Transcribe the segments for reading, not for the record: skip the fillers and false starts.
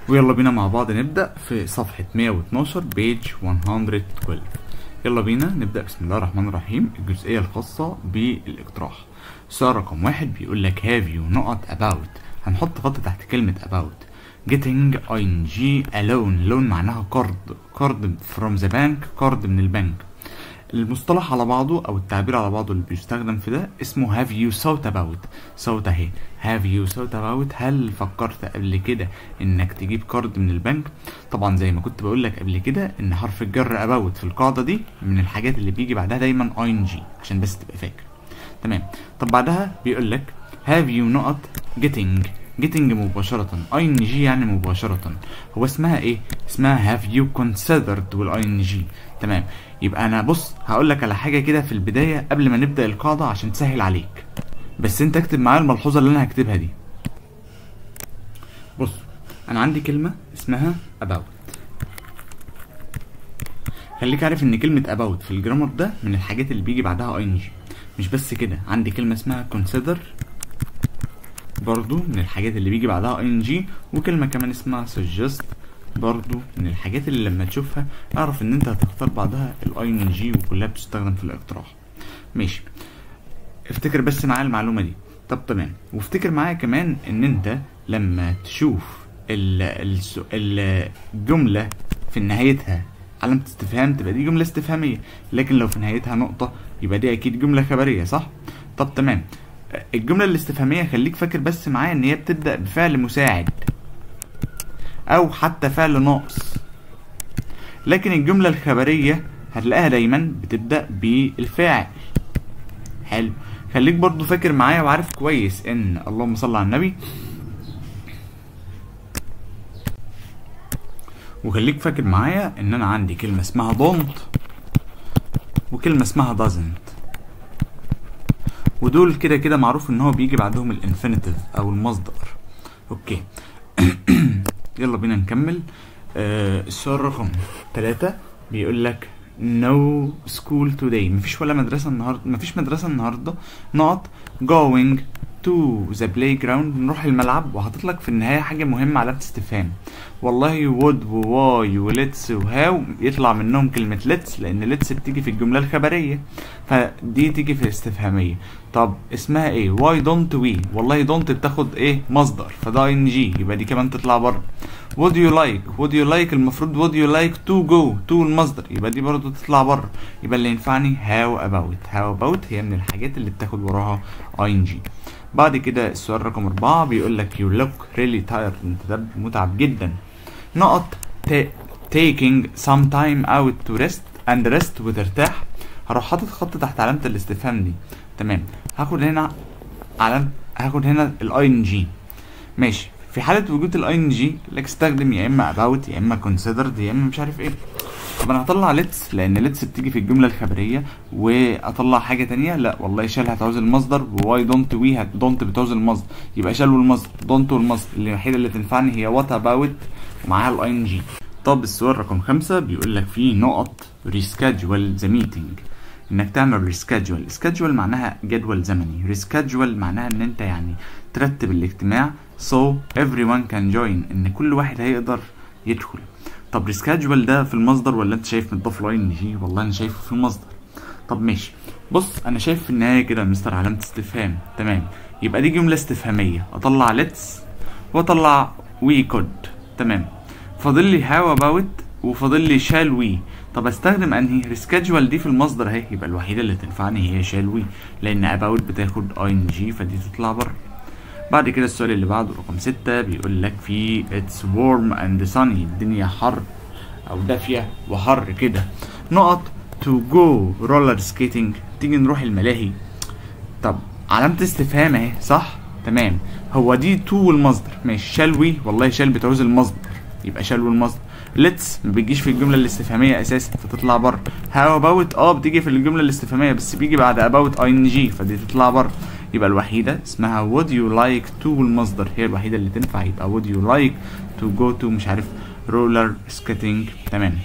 ويلا بينا مع بعض نبدأ في صفحة 112 page 112. يلا بينا نبدأ. بسم الله الرحمن الرحيم. الجزئية الخاصة بالاقتراح. سؤال رقم 1 بيقول لك have you نقط about. هنحط خط تحت كلمة about. getting ing a loan. loan معناها قرض، قرض from the bank، قرض من البنك. المصطلح على بعضه او التعبير على بعضه اللي بيستخدم في ده اسمه have you thought about. thought اهي، have you thought about، هل فكرت قبل كده انك تجيب قرض من البنك؟ طبعا زي ما كنت بقول لك قبل كده ان حرف الجر about في القاعدة دي من الحاجات اللي بيجي بعدها دايما ing عشان بس تبقى فاكر. تمام. طب بعدها بيقول لك have you نقط getting. getting مباشرة، ing يعني مباشرة. هو اسمها ايه؟ اسمها have you considered وال ing. تمام. يبقى انا بص هقول لك على حاجة كده في البداية قبل ما نبدأ القاعدة عشان تسهل عليك، بس انت اكتب معايا الملحوظة اللي انا هكتبها دي. بص انا عندي كلمة اسمها about. خليك عارف ان كلمة about في ال grammar ده من الحاجات اللي بيجي بعدها ing. مش بس كده، عندي كلمة اسمها consider برضو من الحاجات اللي بيجي بعدها ing، وكلمة كمان اسمها suggest برضو من الحاجات اللي لما تشوفها اعرف ان انت هتختار بعدها ال ing، وكلها بتستخدم في الاقتراح. ماشي، افتكر بس معايا المعلومة دي. طب تمام. وافتكر معايا كمان ان انت لما تشوف الجملة في نهايتها علامة استفهام تبقى دي جملة استفهامية، لكن لو في نهايتها نقطة يبقى دي اكيد جملة خبرية، صح؟ طب تمام. الجملة الاستفهامية خليك فاكر بس معايا ان هي بتبدأ بفعل مساعد او حتى فعل ناقص، لكن الجملة الخبرية هتلاقيها دايما بتبدأ بالفاعل. حلو. خليك برضو فاكر معايا وعارف كويس ان اللهم صل على النبي. وخليك فاكر معايا ان انا عندي كلمة اسمها don't وكلمة اسمها doesn't، ودول كده كده معروف ان هو بيجي بعدهم ال infinitive او المصدر. okay. يلا بينا نكمل. السؤال رقم 3 بيقول لك no school today، مفيش ولا مدرسة النهاردة، مفيش مدرسة النهاردة. نقط going to the playground، نروح الملعب. وحاطط لك في النهاية حاجة مهمة، علامة استفهام. والله would و why و let's و how يطلع منهم كلمة let's، لأن let's بتيجي في الجملة الخبرية فدي تيجي في الاستفهامية. طب اسمها ايه؟ why don't we. والله don't بتاخد ايه؟ مصدر، فده ing، يبقى دي كمان تطلع بره. would you like، would you like المفروض would you like to go، to المصدر، يبقى دي برضو تطلع بره. يبقى اللي ينفعني how about. how about هي من الحاجات اللي بتاخد وراها ing. بعد كده السؤال رقم 4 بيقول لك you look really tired، انت ده متعب جدا. نقط taking some time out to rest and rest وترتاح. هروح حاطط خط تحت علامة الاستفهام دي. تمام. هاخد هنا علامة، هاخد هنا ال ing. ماشي. في حالة وجود ال ing لك استخدم يا اما about يا اما considered يا اما مش عارف ايه. طب انا هطلع let's لان let's بتيجي في الجملة الخبرية، واطلع حاجة تانية؟ لا والله shall هتعوز المصدر، why don't we don't بتعوز المصدر، يبقى shall والمصدر، don't والمصدر. الوحيدة اللي تنفعني هي what about ومعاها ال ing. طب السؤال رقم 5 بيقول لك فيه نقط reschedule the meeting، انك تعمل reschedule. schedule معناها جدول زمني، reschedule معناها ان انت يعني ترتب الاجتماع so everyone can join، ان كل واحد هيقدر يدخل. طب reschedule ده في المصدر ولا انت شايف متضاف له ing؟ والله انا شايفه في المصدر. طب ماشي. بص انا شايف في النهاية كده مستر علامة استفهام. تمام. يبقى دي جملة استفهامية، اطلع let's واطلع we could. تمام. فاضل لي how about وفاضل لي shall we. طب استخدم انهي؟ reschedule دي في المصدر اهي، يبقى الوحيدة اللي تنفعني هي shall we، لان about بتاخد ing فدي تطلع بره. بعد كده السؤال اللي بعده رقم 6 بيقول لك فيه it's warm and sunny، الدنيا حر او دافيه وحر كده. نقط to go roller skating، تيجي نروح الملاهي. طب علامة استفهام اهي، صح؟ تمام. هو دي to المصدر، ماشي. shall we، والله shall بتعوز المصدر، يبقى shall والمصدر. let's ما بتجيش في الجملة الاستفهاميه اساسا فتطلع بره. how about بتيجي في الجملة الاستفهاميه بس بيجي بعد about ing فدي تطلع بره. يبقى الوحيدة اسمها would you like to المصدر، هي الوحيدة اللي تنفع، يبقى would you like to go to مش عارف roller skating. تمام.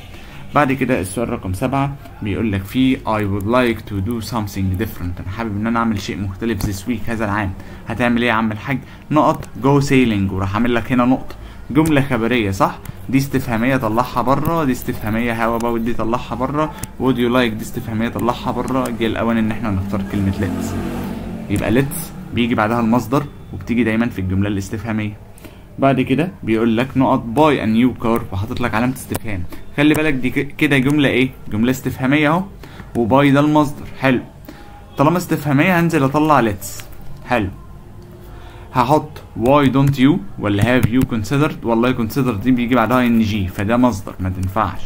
بعد كده السؤال رقم 7 بيقول لك فيه I would like to do something different، انا حابب ان انا اعمل شيء مختلف this week هذا العام. هتعمل ايه يا عم الحاج؟ نقط go sailing، وراح اعمل لك هنا نقطة. جملة خبرية صح؟ دي استفهامية طلعها بره، دي استفهامية how about دي طلعها بره، would you like دي استفهامية طلعها بره. جه الاوان ان احنا نختار كلمة let's. يبقى let's بيجي بعدها المصدر وبتيجي دايما في الجملة الاستفهاميه. بعد كده بيقول لك نقط buy a new car وحاطط لك علامة استفهام. خلي بالك دي كده جملة ايه؟ جملة استفهامية اهو، و buy ده المصدر. حلو، طالما استفهامية هنزل اطلع let's. حلو، هحط why don't you ولا have you considered؟ والله considered دي بيجي بعدها ing فده مصدر ما تنفعش.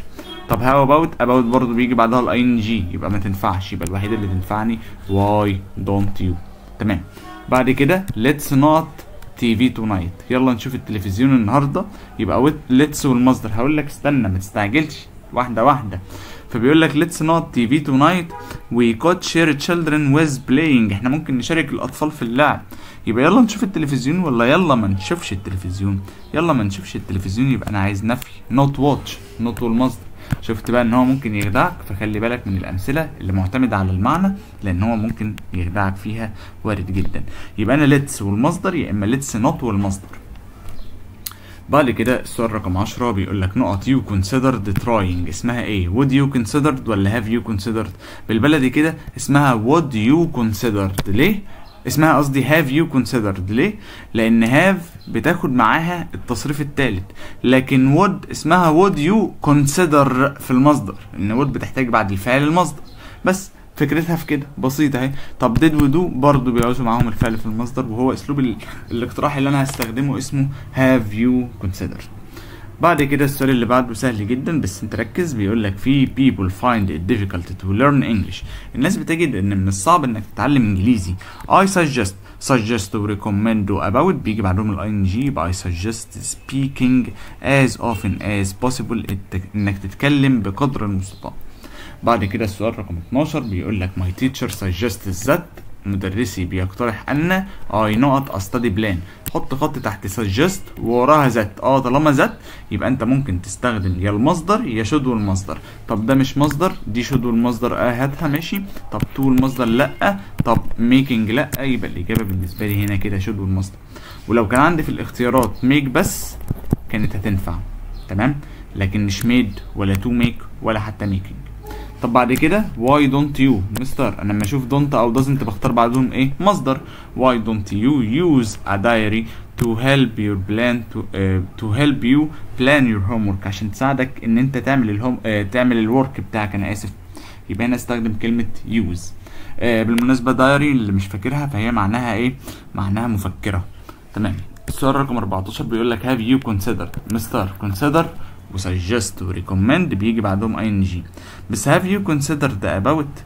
طب how about؟ about برضو بيجي بعدها ال ing يبقى ما تنفعش، يبقى الوحيدة اللي تنفعني why don't you. تمام. بعد كده let's نقط TV tonight، يلا نشوف التلفزيون النهارده، يبقى let's والمصدر. هقول لك استنى ما تستعجلش، واحدة واحدة. فبيقول لك let's نقط TV tonight we could share children with playing، احنا ممكن نشارك الاطفال في اللعب. يبقى يلا نشوف التلفزيون ولا يلا ما نشوفش التلفزيون؟ يلا ما نشوفش التلفزيون، يبقى انا عايز نفي not watch، not والمصدر. شفت بقى ان هو ممكن يخدعك، فخلي بالك من الامثلة اللي معتمدة على المعنى لان هو ممكن يخدعك فيها، وارد جدا. يبقى انا let's والمصدر يا اما let's not والمصدر. بعد كده السؤال رقم 10 بيقول لك نقط you considered trying، اسمها ايه؟ would you considered ولا have you considered؟ بالبلدي كده اسمها would you considered. ليه؟ اسمها قصدي have you considered. ليه؟ لان have بتاخد معاها التصريف الثالث، لكن would اسمها would you consider في المصدر، ان would بتحتاج بعد الفعل المصدر. بس فكرتها في كده بسيطة اهي. طب did و do برضه بيعوزوا معاهم الفعل في المصدر، وهو اسلوب الاقتراح اللي انا هستخدمه اسمه have you considered. بعد كده السؤال اللي بعده سهل جدا بس انت ركز. بيقول لك في people find it difficult to learn English، الناس بتجد ان من الصعب انك تتعلم انجليزي. I suggest، suggest و recommend و about بيجي بعدهم ال ing، يبقى I suggest speaking as often as possible، انك تتكلم بقدر المستطاع. بعد كده السؤال رقم 12 بيقول لك my teacher suggests that، مدرسي بيقترح ان I نقط a study plan. حط خط تحت suggest ووراها that. طالما that يبقى انت ممكن تستخدم يا المصدر يا should والمصدر. طب ده مش مصدر، دي should والمصدر هاتها ماشي. طب to المصدر لا، طب making لا، يبقى الاجابة بالنسبة لي هنا كده should والمصدر. ولو كان عندي في الاختيارات make بس كانت هتنفع، تمام، لكن مش made ولا to make ولا حتى making. طب بعد كده why don't you مستر، انا لما اشوف don't او doesn't بختار بعدهم ايه؟ مصدر. why don't you use a diary to help your plan to help you plan your homework، عشان تساعدك ان انت تعمل ال home تعمل ال work بتاعك، انا اسف. يبقى هنا استخدم كلمة use. بالمناسبة diary اللي مش فاكرها فهي معناها ايه؟ معناها مفكرة. تمام. السؤال رقم 14 بيقول لك have you considered، مستر consider و suggest و recommend بيجي بعدهم ing، بس have you considered about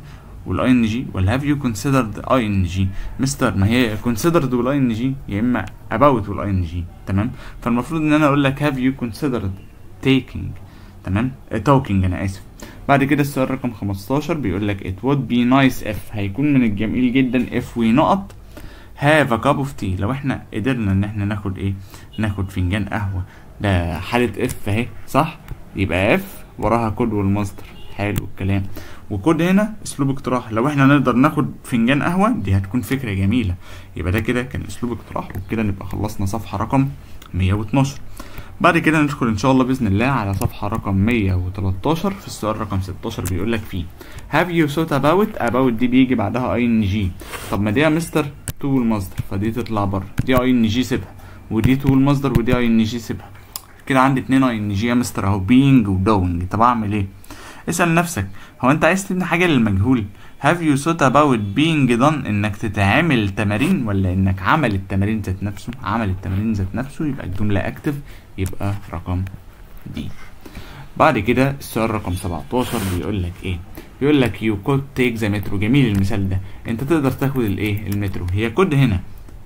وال ing ولا have you considered ing؟ مستر ما هي considered وال ing يا اما about وال ing، تمام. فالمفروض ان انا اقول لك have you considered taking، تمام، talking انا اسف. بعد كده السؤال رقم 15 بيقول لك it would be nice if، هيكون من الجميل جدا if we نقط have a cup of tea، لو احنا قدرنا ان احنا ناخد ايه؟ ناخد فنجان قهوة. ده حالة if اهي صح، يبقى if وراها could والمصدر. حلو الكلام. و could هنا اسلوب اقتراح، لو احنا نقدر ناخد فنجان قهوة دي هتكون فكرة جميلة. يبقى ده كده كان اسلوب اقتراح، وبكده نبقى خلصنا صفحة رقم 112. بعد كده ندخل ان شاء الله باذن الله على صفحة رقم 113. في السؤال رقم 16 بيقول لك فيه have you thought about، about دي بيجي بعدها ing. طب ما دي يا مستر to المصدر فدي تطلع بره، دي ing سيبها، ودي to المصدر، ودي ing سيبها. كده عندي 2 ing يا مستر اهو، being و doing. طب اعمل ايه؟ اسأل نفسك، هو انت عايز تبني حاجة للمجهول؟ have you thought about being done، انك تتعمل تمارين ولا انك عمل التمارين ذات نفسه؟ عمل التمارين ذات نفسه، يبقى الجملة active، يبقى رقم D. بعد كده السؤال رقم 17 بيقول لك ايه؟ بيقول لك you could take the metro. جميل المثال ده، انت تقدر تاخد الايه؟ المترو. هي could هنا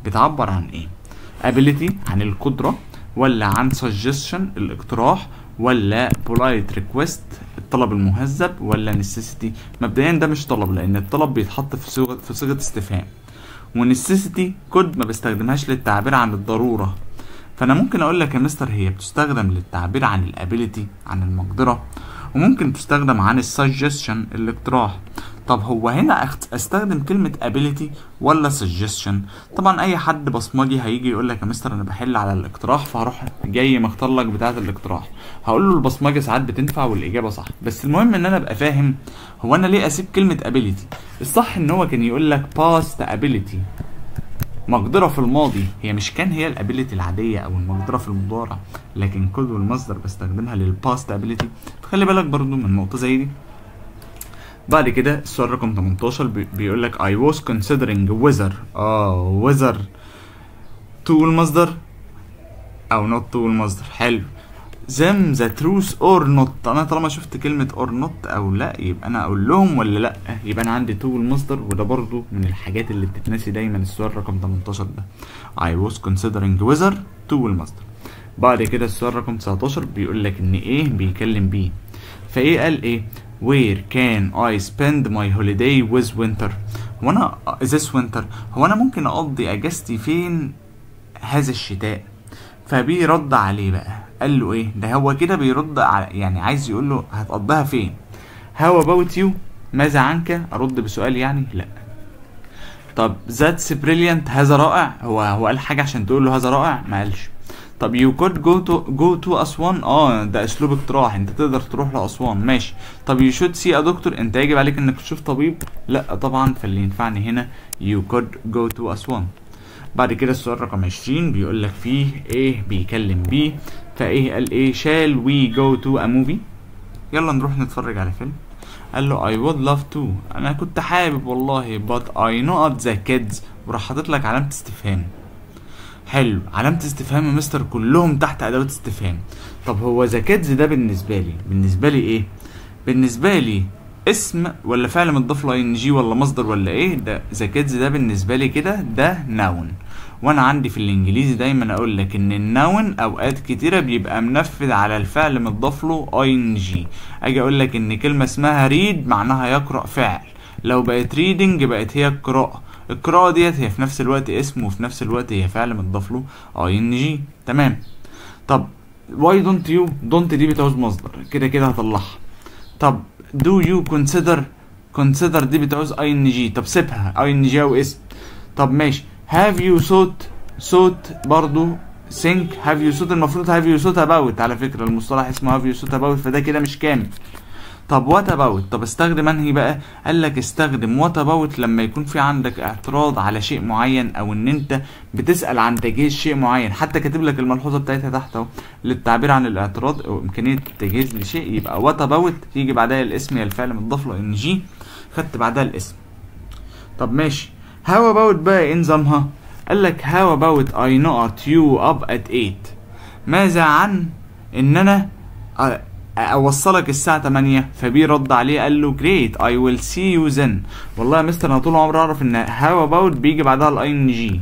بتعبر عن ايه؟ ability عن القدرة، ولا عن suggestion الاقتراح، ولا polite request الطلب المهذب، ولا necessity؟ مبدئيا ده مش طلب لان الطلب بيتحط في صيغة استفهام، و necessity could ما بستخدمهاش للتعبير عن الضرورة. فانا ممكن اقول لك يا مستر هي بتستخدم للتعبير عن ال ability عن المقدرة، وممكن تستخدم عن ال suggestion الاقتراح. طب هو هنا استخدم كلمة ability ولا suggestion؟ طبعا اي حد بصمجي هيجي يقول لك يا مستر انا بحل على الاقتراح، فهروح جاي مختار لك بتاعة الاقتراح. هقول له البصمجة ساعات بتنفع والاجابة صح، بس المهم ان انا ابقى فاهم هو انا ليه اسيب كلمة ability. الصح ان هو كان يقول لك past ability، مقدرة في الماضي. هي مش كان هي ال ability العادية او المقدرة في المضارع، لكن could والمصدر بستخدمها لل past ability. فخلي بالك برضو من نقطة زي دي. بعد كده السؤال رقم 18 بيقول لك I was considering whether whether to المصدر او not to المصدر. حلو، them the truth or not. انا طالما شفت كلمة or not او لا يبقى انا اقول لهم ولا لا، يبقى انا عندي to المصدر، وده برضو من الحاجات اللي بتتنسي دايما. السؤال رقم 18 ده I was considering whether to المصدر. بعد كده السؤال رقم 19 بيقول لك ان A بيكلم B، ف A قال ايه؟ where can I spend my holiday with winter؟ هو انا this winter، هو انا ممكن اقضي اجازتي فين هذا الشتاء؟ ف B رد عليه بقى قال له ايه؟ ده هو كده بيرد على، يعني عايز يقول له هتقضيها فين. how about you، ماذا عنك؟ ارد بسؤال يعني؟ لا. طب that's brilliant، هذا رائع. هو قال حاجة عشان تقول له هذا رائع؟ ما قالش. طب you could go to أسوان، ده اسلوب اقتراح، انت تقدر تروح لأسوان، ماشي. طب you should see a doctor، انت يجب عليك انك تشوف طبيب؟ لا طبعا. فاللي ينفعني هنا you could go to أسوان. بعد كده السؤال رقم 20 بيقول لك فيه A بيكلم B، ف A قال ايه؟ shall we go to a movie، يلا نروح نتفرج على فيلم. قال له I would love to، انا كنت حابب والله، but I not the kids، وراح حاطط لك علامة استفهام. حلو، علامة استفهام يا مستر، كلهم تحت أدوات استفهام. طب هو the kids ده بالنسبة لي ايه؟ بالنسبة لي اسم ولا فعل متضاف له ing ولا مصدر ولا ايه؟ ده the kids ده بالنسبة لي كده ده noun. وانا عندي في الانجليزي دايما اقول لك ان ال noun اوقات كتيرة بيبقى منفذ على الفعل متضاف له ing. اجي اقول لك ان كلمة اسمها read معناها يقرأ فعل، لو بقت reading بقت هي القراءة. القراءة ديت هي في نفس الوقت اسم وفي نفس الوقت هي فعل متضاف له ing. تمام. طب why don't you، don't دي بتعوز مصدر، كده كده هطلعها. طب do you consider، consider دي بتعوز ing، طب سيبها ing او اسم. طب ماشي. have you thought، thought برضو think، have you thought المفروض have you thought about، على فكرة المصطلح اسمه have you thought about، فده كده مش كامل. طب what about، طب استخدم انهي بقى؟ قال لك استخدم what about لما يكون في عندك اعتراض على شيء معين او ان انت بتسأل عن تجهيز شيء معين. حتى كاتب لك الملحوظة بتاعتها تحت اهو، للتعبير عن الاعتراض او امكانية التجهيز لشيء، يبقى what about يجي بعدها الاسم يا الفعل متضاف له ing، خدت بعدها الاسم. طب ماشي. how about بقى ايه نظامها؟ قال لك how about I not you up at 8، ماذا عن ان انا اوصلك الساعة 8؟ ف B رد عليه قال له great I will see you then. والله يا مستر انا طول عمري اعرف ان how about بيجي بعدها ال ing.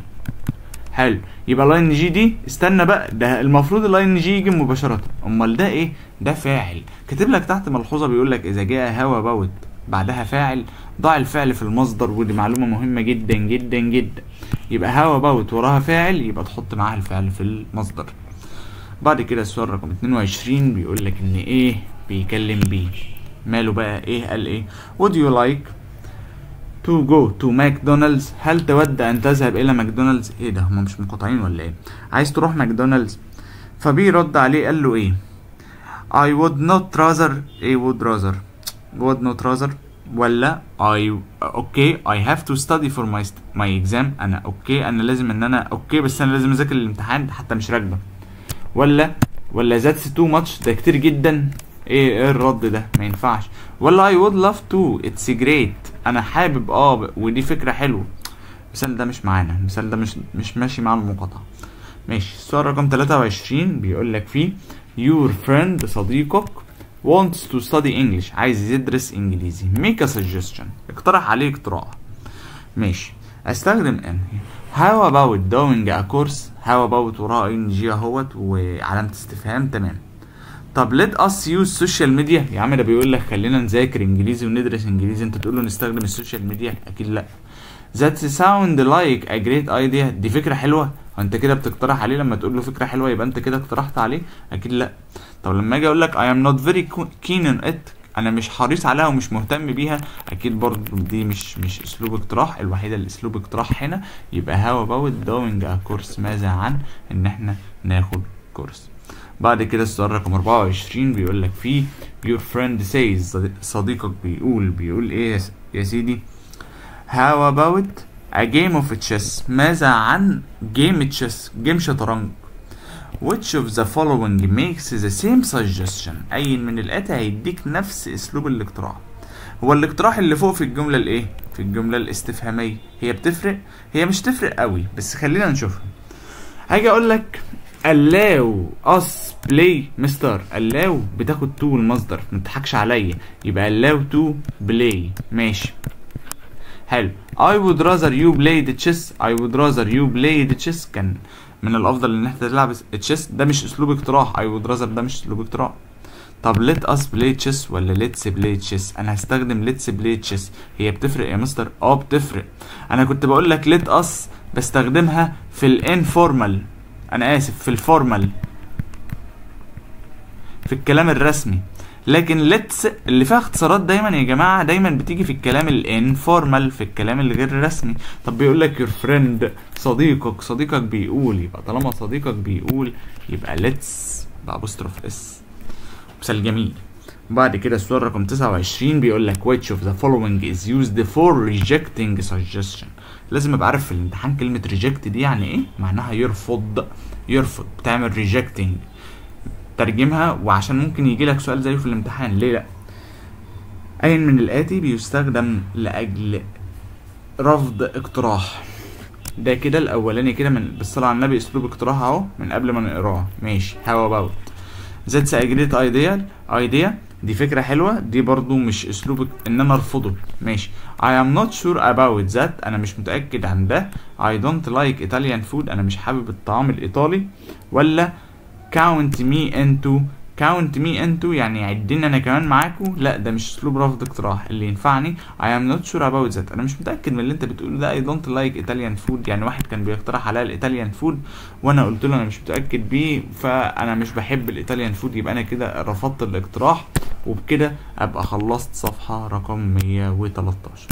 حلو، يبقى ال ing دي استنى بقى، ده المفروض ال ing يجي مباشرة، امال ده ايه؟ ده فاعل. كاتب لك تحت ملحوظة بيقول لك اذا جاء how about بعدها فاعل ضع الفعل في المصدر، ودي معلومة مهمة جدا جدا جدا. يبقى how about وراها فاعل يبقى تحط معاها الفعل في المصدر. بعد كده السؤال رقم 22 بيقول لك ان A بيكلم B، ماله بقى؟ A قال ايه؟ would you like to go to McDonald's، هل تود ان تذهب الى ماكدونالدز؟ ايه ده، هما مش مقاطعين ولا ايه؟ عايز تروح ماكدونالدز؟ ف B رد عليه قال له ايه؟ I would not rather، ايه would rather، would not rather ولا I okay I have to study for my exam، انا okay انا لازم ان انا okay بس انا لازم اذاكر الامتحان حتى مش راكبه، ولا that's too much ده كتير جدا، ايه الرد ده ما ينفعش، ولا I would love to it's great انا حابب ودي فكرة حلوة. المثال ده مش معانا، المثال ده مش ماشي مع المقاطعة. ماشي. السؤال رقم 23 بيقول لك فيه your friend صديقك wants to study English، عايز يدرس انجليزي، make a suggestion، اقترح عليه اقتراح. ماشي، استخدم انهي؟ how about doing a course، how about وراها ing اهوت وعلامة استفهام. تمام. طب let us use social media، يا عم ده بيقول لك خلينا نذاكر انجليزي وندرس انجليزي، انت تقول له نستخدم ال social media؟ اكيد لا. That sound like a great idea، دي فكرة حلوة، انت كده بتقترح عليه، لما تقول له فكرة حلوة يبقى انت كده اقترحت عليه؟ اكيد لا. طب لما اجي اقول لك I am not very keen on it، انا مش حريص عليها ومش مهتم بيها، اكيد برضو دي مش اسلوب اقتراح. الوحيدة اللي اسلوب اقتراح هنا يبقى how about doing a course، ماذا عن ان احنا ناخد كورس. بعد كده السؤال رقم 24 بيقول لك فيه your friend says، صديقك بيقول ايه يا سيدي؟ how about a game of chess، ماذا عن game chess، game شطرنج. which of the following makes the same suggestion، اي من الاتي هيديك نفس اسلوب الاقتراح. هو الاقتراح اللي فوق في الجملة الايه؟ في الجملة الاستفهاميه. هي بتفرق؟ هي مش تفرق قوي بس خلينا نشوفها. هاجي اقول لك allow us play مستر، allow بتاخد to المصدر، ما تضحكش عليا، يبقى allow to play ماشي حلو. I would rather you play the chess، I would rather you play the chess، كان من الافضل ان انت تلعب chess، ده مش اسلوب اقتراح. I would rather ده مش اسلوب اقتراح. طب let us play chess ولا let's play chess؟ انا هستخدم let's play chess. هي بتفرق يا مستر؟ اه بتفرق. انا كنت بقول لك let us بستخدمها في ال informal، انا اسف في ال formal، في الكلام الرسمي، لكن let's اللي فيها اختصارات دايما يا جماعة دايما بتيجي في الكلام ال informal، في الكلام الغير رسمي. طب بيقول لك your friend صديقك، صديقك بيقول، يبقى طالما صديقك بيقول يبقى let's ب apostrophe s. مثال جميل. بعد كده السؤال رقم 29 بيقول لك which of the following is used for rejecting suggestion. لازم ابقى عارف في الامتحان كلمة reject دي يعني ايه؟ معناها يرفض، يرفض، بتعمل rejecting. ترجمها، وعشان ممكن يجي لك سؤال زيه في الامتحان، ليه لا؟ أي من الآتي بيستخدم لأجل رفض اقتراح؟ ده كده الأولاني كده من بالصلاة على النبي أسلوب اقتراح أهو من قبل ما نقراه ماشي. how about that's a great idea، idea دي فكرة حلوة، دي برضو مش أسلوب إن أنا أرفضه ماشي. I am not sure about that، أنا مش متأكد عن ده. I don't like Italian food، أنا مش حابب الطعام الإيطالي. ولا count me into، count me into يعني عدينا انا كمان معاكو، لا ده مش اسلوب رفض اقتراح. اللي ينفعني I am not sure about that، انا مش متاكد من اللي انت بتقوله ده. I don't like Italian food، يعني واحد كان بيقترح عليا ال Italian food وانا قلت له انا مش متاكد بيه، فانا مش بحب ال Italian food، يبقى انا كده رفضت الاقتراح. وبكده ابقى خلصت صفحة رقم 113.